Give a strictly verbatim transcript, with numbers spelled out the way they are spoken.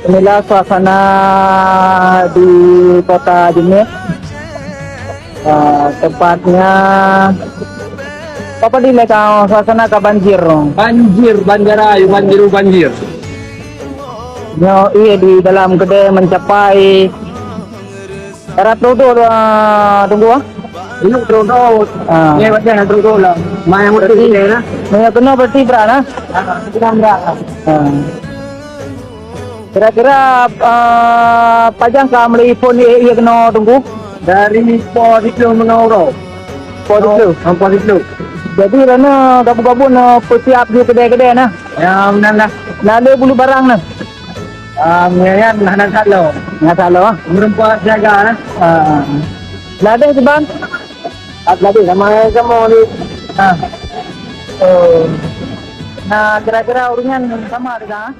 Inilah suasana di kota Jeuniet. Ah, tempatnya apa di mereka suasana ka banjir. Banjir, banjara, banjir, banjir. Nyoe iya di dalam kedai mencapai seratus dolar, ah, tunggu ah. Ini terus terus. Ah. Ini macam terus terus lah. Main musim ni lah. Ni kena berarti berat lah. Ah, sedang berat. Ah. Kira-kira, ah, pajan ka meuli phon ié keunoe Teungku? Dari Po Siplôh meunoe uroe. Po Siplôh? Ah, Po Siplôh. Jadi, rana gabung-gabung na peusiap di kedai-kedai na? Ya, meunan lah. Na le bulu barang na? Ah, nyan hana salo. Hana salo, ah? Meureumpok siaga na. Ah. Ladeh kiban? Ah, ladeh sama, sama ni. Ah. Oh. Na kira-kira ureueng nyan sama deungon, ah?